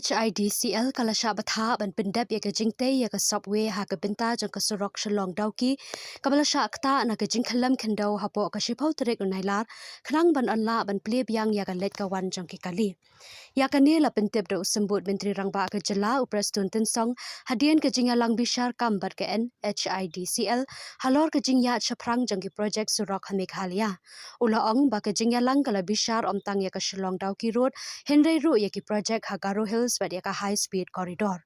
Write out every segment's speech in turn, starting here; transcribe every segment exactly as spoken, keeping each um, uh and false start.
H I D C L ka la shah bthah ban pyndep ïa ka jingtei ïa ka subway ha ka bynta jong ka surok Shillong Dawki, kaba la shah ktah na ka jingkhyllem khyndew hapoh ka shiphew tarik u Nailar, khnang ban ym lah ban plie biang ïa ka leit ka wan jong ki kali. Ïa kane la pyntip da u Symbud Myntri Rangbah ka jylla u Prestone Tynsong, hadien ka jingïalang bishar kam bad ka N H I D C L halor ka jingïaid shaphrang jong ki projek surok ha Meghalaya. U la ong ba ka jingïalang ka la bishar ym tang ïa ka Shillong Dawki Road, hynrei ruh ïa ki projek ha Garo Hills bad ïa ka High Speed Corridor.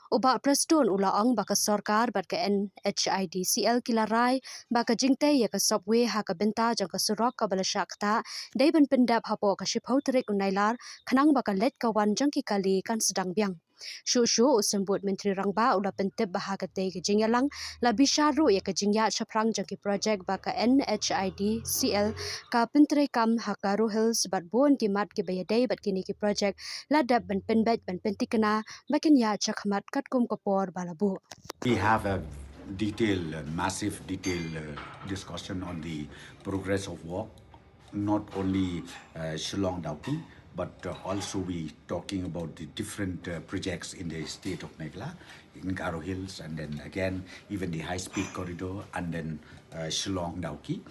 U Bah Prestone u la ong ba ka sorkar bad ka N H I D C L ki la rai ba ka jingtei ïa ka subway ha ka bynta jong ka surok kaba la shah ktah dei ban pyndep hapoh ka shiphew tarik u Nailar, khnang ba ka leit ka wan jong ki kali kan sdang biang. Shuh shuh u Symbud Myntri Rangbah u la pyntip ba ha katei ka jingïalang la bishar ruh ïa ka jingïaid shaphrang jong ki projek ba ka N H I D C L ka pyntreikam ha Garo Hills bad bun ki mat kiba ïadei bad kine ki projek la dep ban pynbeit ban pyntikna ba kin ïaid shakhmat katkum ka por ba la buh. We have a detailed, uh, massive detailed uh, discussion on the progress of work, not only uh, Shillong Dawki, but uh, also we talking about the different uh, projects in the state of Meghalaya, in Garo Hills, and then again even the high-speed corridor, and then uh, Shillong Dawki.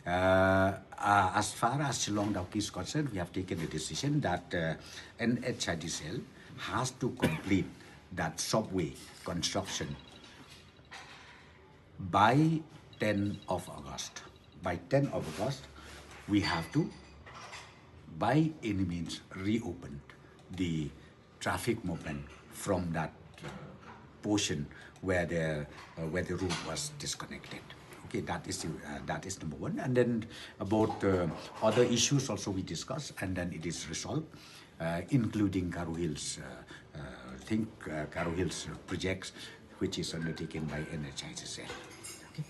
Uh, uh, as far as Shillong Dawki is concerned, we have taken a decision that uh, N H I D C L has to complete that subway construction by ten of August. By ten of August, we have to, by any means, reopen the traffic movement from that uh, portion where the uh, where the road was disconnected. Okay, that is the, uh, that is number one. And then about uh, other issues also we discussed, and then it is resolved, uh, including Garo Hills. Uh, uh, I think uh, Garo Hills uh, projects which is undertaken by N H I D C L. Okay.